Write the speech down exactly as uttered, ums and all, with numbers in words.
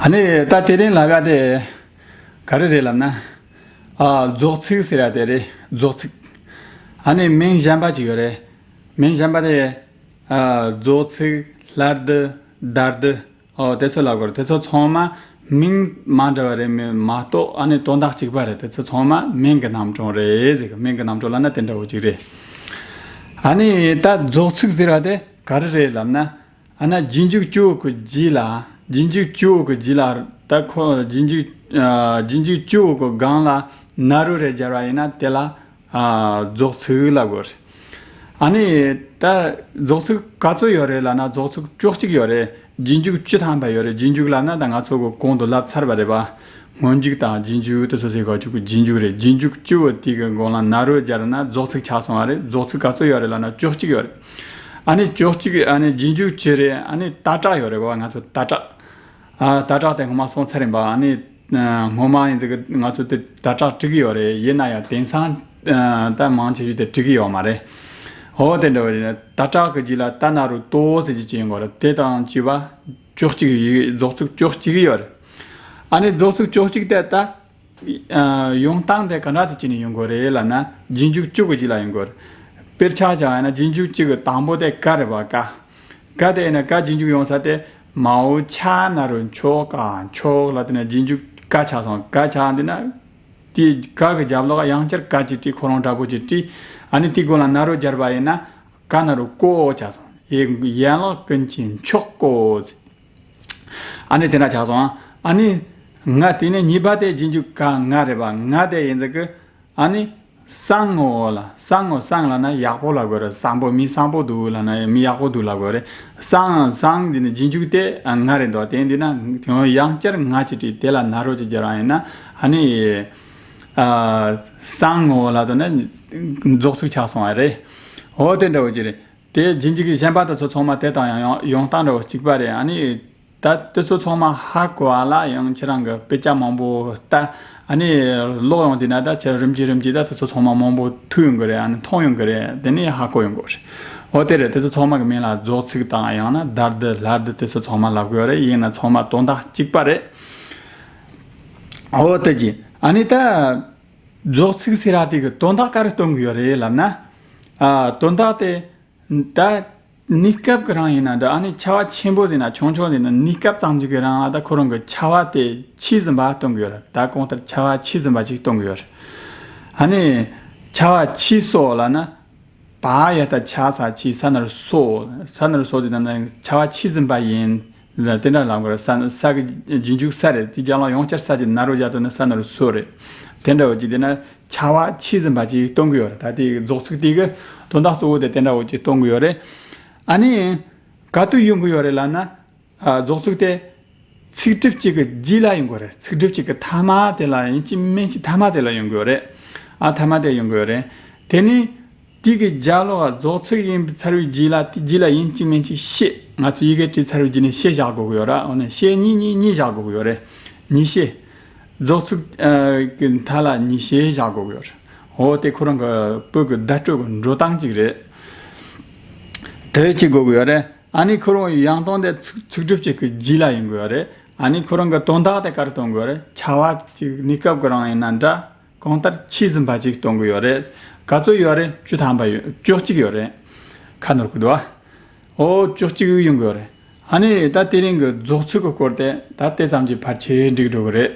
ཨ་ནི་ད་དེ་རིང་ལབ་ཡ་དེ་ག་རེ་རེད་ལབ་ན། ཨ། རྫོགས་ཚིག་ཟེར་ཡ་དེ་རེད། རྫོགས་ཚིག་ཨ་ནི་མིང་གཞན་པ་ཅིག་ཡོད་རེད། མིང་གཞན་པ་དེ། ཨ། རྫོགས་ཚིག་སླར་བསྡུ། བརྡར་བསྡུ། ཨོ། དེ་ཚོ་ལབ་དགོས་རེད། དེ་ཚོ་ཚང་མ་མིང་མ་འདྲ་བ་རེད་མ་མ་གཏོགས། ཨ་ནི་དོན་དག་གཅིག་པ་རེད། དེ་ཚོ་ཚང་མ་མིང་གི་རྣམ་གྲངས་རེད་ཟེར་གི། མིང་གི་རྣམ་གྲངས་ལབ་ན་དེ་འདྲ་བོ་ཅིག་རེད། ཨ་ནི་ད་རྫོགས་ཚིག་ཟེར་བ་དེ་ག་རེ་རེད་ལབ་ན། ཨ་ན་རྗེས་འཇུག་གཅིག་པོ་གི་རྗེས་ལ། རྗེས་འཇུག་གཅིག་པོ་གི་རྗེས་ལ། ད་ཁོ་རྗེས་འཇུག་ཨ། རྗེས་འཇུག་གཅིག་པོ་གི་སྒང་ལ་ན་རོ་རེ་སྦྱར་བ་ཡིན་ན་དེ་ལ། ཨ། རྫོགས་ཚིག་ལབ་དགོས་རེད། ཨ་ནི་ད་རྫོགས་ཚིག་ག་ཚོད་ཡོད་རེད་ལབ་ན། རྫོགས་ཚིག་བཅུ་གཅིག་ཡོད་རེད། རྗེས་འཇུག་བཅུ་ཐམ་པ་ཡོད་རེད། རྗེས་འཇུག་ལབ་ན་ད་ང་ཚོ་གི་གོང་དུ་ལབ་ཚར་བ་རེད་པ། སྔོན་འཇུག་དང་རྗེས་འཇུག་དེ་ཚོ་ཟེར་གོ་ཆོག་གི། རྗེས་འཇུག་རེད། རྗེས་འཇུག་བཅུ་པོ་དེ་གི་སྒང་ལ་ན་རོ་སྦྱར་ན་རྫོགས་ཚིག་ཆགས་སོང་བ་རེད། རྫོགས་ཚིག་ག་ཚོད་ཡོད་རེད་ལབ་ན་བཅུ་གཅིག་ཡོད་རེད། ཨ་ནི་བཅུ་གཅིག་ཨ་ནི་རྗེས་འཇུག་བཅུ་རེད། ཨ་ནི་ད་དྲག་ཡོད་རེད་པ། ང་ཚོ་ད་དྲག་ཨ། ད་དྲག་དེ་སྔོན་མ་སོང་ཚར་ཡིན་པ། ཨ་ནི་ཨ། སྔོན་མ་ཡིན་ཙང་ང་ཚོ་དེ་ད་དྲག་འབྲི་གི་ཡོད་རེད། ཡིན་ན་ཡང་དེང་སང་ཨ། ད་མང་ཆེ་ཤོས་དེ་འབྲི་གི་ཡོད་མ་རེད། འོ་དེ་འདྲ་བ་ཡིན་ན་ད་དྲག་གི་རྗེས་ལ་ད་ན་རོ་ཏོ་ཟེར་གྱི་ཅིག་ཡོང་གི་རེད། དེ་དང་བཅས་པ་བཅུ་གཅིག་ཡོད། རྫོགས་ཚིག་བཅུ་གཅིག་ཡོད་རེད། ཨ་ནི་རྫོགས་ཚིག་བཅུ་གཅིག་དེ་ད། ཨ། ཡོང་སྟངས་དེ་ག་འདྲ་ཅིག་བྱས་ནས་ཡོང་དགོས་རེད་ལབ་ན། རྗེས་འཇུག་གཅིག་གི་རྗེས་ལ་ཡོང་དགོས་རེད། དཔེར་ཆ་བཞག་ཡིན་ན་རྗེས་འཇུག་གཅིག་གི་དང་པོ་དེ་ཀ་རེད་པ། ཀ། ཀ་དེ་ཡིན་ན་ཀ་རྗེས་འཇུག་ཡོང་ས་དེ། མའོ་ཆ་ན་རོ་མཆོ་ཀ་མཆོག་ལབ། དེ་ནས་རྗེས་འཇུག་ཀ་ཆགས་སོང་། ཀ་ཆགས་འདི་ན། དེ་ཀ་གི་རྒྱབ་ལོགས་ཡང་བསྐྱར་ཀ་ཅིག་བྲིས། ཁོ་རང་འདྲ་པོ་ཅིག་བྲིས། ཨ་ནི་དེའི་སྒང་ལ་ན་རོ་སྦྱར་བ་ཡིན་ན། ཀ་ན་རོ་ཀོ་ཆགས་སོང་། ཡན་ལག་ཀུན་གྱི་མཆོག་ཀོ། ཨ་ནི་དེ་འདྲ་ཆགས་སོང་། ཨ་ནི་ང་དེ་ནས་གཉིས་པ་དེ་རྗེས་འཇུག་ག་ང་རེད་པ། ང་དེ་ཡིན་ཙང་གི། ཨ་ནི་སང་ངོ་ལ། སང་ངོ། སང་ལབ་ན་ཡག་པོ་ལབ་དགོས་རེད། སང་པོ། མི་སང་པོ་འདུག་ལབ་ན་མི་ཡག་པོ་འདུག་ལབ་དགོས་རེད། སང་། སང་འདི་ནི་རྗེས་འཇུག་དེ་ང་རེད་འདུག་དེ་འདི་ན་དེ་ཡང་བསྐྱར་ང་ཅིག་བྲིས། དེ་ལ་ན་རོ་ཅིག་སྦྱར་བ་ཡིན་ན། ཨ་ནི་ཨ། སང་ངོ་ལབ་དུས་ན་རྫོགས་ཚིག་ཆགས་སོང་བ་རེད། འོ་དེ་འདྲ་བོ་ཅིག་རེད། དེ་རྗེས་འཇུག་གི་གཞན་པ་དེ་ཚོ་ཚང་མ་དེ་དང་ཡང་ཡང་ཡོང་སྟངས་འདྲ་བོ་གཅིག་པ་རེད། ཨ་ནི་ད་དེ་ཚོ་ཚང་མ་ཧ་གོ་བ་ལ་ཡང་ཁྱེད་རང་གི་དཔེ་ཆ་མང་པོ་ལྟ། ཨ་ནི་ཀློག་ཡོང་དུས་ན་ད་ཁྱེད་རིམ་གྱིས་རིམ་གྱིས་ད་དེ་ཚོ་ཚང་མ་མང་པོ་ཐོས་ཡོང་གི་རེད། ཨ་ནི་མཐོང་ཡོང་གི་རེད། དེ་ནས་ཧ་གོ་ཡོང་གི་རེད། འོ་དེ་རེད། དེ་ཚོ་ཚང་མ་གི་མིང་ལ་རྫོགས་ཚིག་དང་ཡང་ན་བརྡར་བསྡུ་སླར་བསྡུ་དེ་ཚོ་ཚང་མ་ལབ་དགོས་རེད། ཡིན་ན་ཚང་མ་དོན་དག་གཅིག་པ་རེད། འོ་དེ་གྱིས་ཨ་ནི་ད་རྫོགས་ཚིག་ཟེར་ར་དེ་གི་དོན་དག་ག་རེ་སྟོན་གི་ཡོད་རེད་ལབ་ན། ཨ། དོན་དག་དེ། ད་གནས་སྐབས་ཀྱི་རང་ཡིན་ན་འདྲ། ཨ་ནི་ཆ་བ་ཆེན་པོ་ཟེར་ན་ཆུང་ཆུང་ཟེར་ན་གནས་སྐབས་ཙམ་ཅིག་གི་རང་ལ་ད་ཁོ་རང་གི་ཆ་བ་དེ་ཆེ་ཟིན་པ་སྟོན་གི་ཡོད་རེད། ད་གང་ལྟར་ཆ་བ་ཆེ་ཟིན་པ་ཅིག་སྟོན་གི་ཡོད་རེད། ཨ་ནི་ཆ་བ་ཆེ་སོགས་ལབ་ན། པ་ཡ་བཏགས་ཆ་ས་ཆེ། ས་ན་རོ་སོ། ས་ན་རོ་སོ་དེ་ད་ཆ་བ་ཆེ་ཟིན་པ་ཡིན། དེ་འདྲ་ལབ་དགོས་རེད། ས། ས་གི་རྗེས་འཇུག་ས་རེད། དེ་རྒྱབ་ལ་ཡང་བསྐྱར་ས་ཀྱི་ན་རོ་སྦྱར་དུས་ན་ས་ན་རོ་སོ་རེད། དེ་འདྲ་བོ་ཅིག་དེ་ན་ཆ་བ་ཆེ་ཟིན་པ་ཅིག་སྟོན་གི་ཡོད་རེད། ད་དེ་རྫོགས་ཚིག་དེ་གི་དོན་དག་གཙོ་བོ་དེ་དེ་འདྲ་བོ་ཅིག་སྟོན་གི་ཡོད་རེད། ཨ་ནི་ག་དུས་ཡོང་གི་ཡོད་རེད་ལབ་ན། ཨ། རྫོགས་ཚིག་དེ་ཚིག་གྲུབ་གཅིག་གི་རྗེས་ལ་ཡོང་གི་རེད། ཚིག་གྲུབ་གཅིག་གི་ཐ་མ་དེ་ལ་ཡིན་གཅིག་མིན་གཅིག་ཐ་མ་དེ་ལ་ཡོང་གི་ཡོད་རེད། ཨ། ཐ་མ་དེ་ཡོང་གི་ཡོད་རེད། དེ་ནི། དེ་གི་རྒྱབ་ལོགས་རྫོགས་ཚིག་ཡིན་ཚར་བའི་རྗེས་ལ། དེ་རྗེས་ལ་ཡིན་གཅིག་མིན་གཅིག་ཤད། ང་ཚོ་ཡི་གེ་བྲིས་ཚར་བའི་རྗེས་ནས་ཤད་བཞག་དགོས་ཀྱི་ཡོད་ར། འོ་ན་ཤད་གཉིས་གཉིས་གཉིས་བཞག་དགོས་ཀྱི་ཡོད་རེད། གཉིས་ཤད། རྫོགས་ཚིག་ཨ། གི་མཐའ་ལ་གཉིས་ཤད་བཞག་དགོས་ཀྱི་ཡོད་རེད། འོ་དེ་ཁོ་རང་གི་བོད་ཀྱི་བརྡ་སྤྲོད་ཀྱི་འགྲོ་སྟངས་ཅིག་རེད། དེ་བྱེད་དགོས་ཀྱི་ཡོད་རེད། ཨ་ནི་ཁོ་རང་ཡང་སྟོན་དེ་ཚིག་ཚིག་གྲུབ་གཅིག་གི་རྗེས་ལ་ཡོང་གི་ཡོད་རེད། ཨ་ནི་ཁོ་རང་གི་དོན་དག་དེ་ག་རེ་སྟོན་གྱི་ཡོད་རེད། ཆ་བ་གཅིག་གནས་སྐབས་ཀྱི་རང་ཡིན་ན་འདྲ། གང་ལྟར་ཆེ་ཟིན་པ་ཅིག་སྟོན་གྱི་ཡོད་རེད། ག་ཚོད་ཡོད་རེད། བཅུ་ཐམ་པ་ཡོད། བཅུ་གཅིག་ཡོད་རེད། ཁ་ནོར་གི་འདུག་ཨ། འོ་བཅུ་གཅིག་ཡོང་གི་ཡོད་རེད། ཨ་ནི་ད་དེ་རིང་གི་རྫོགས་ཚིག་གི་སྐོར་དེ་ད་དེ་ཙམ་གྱིས་ཕལ་ཆེར་འགྲིག་འགྲོ་གི་རེད།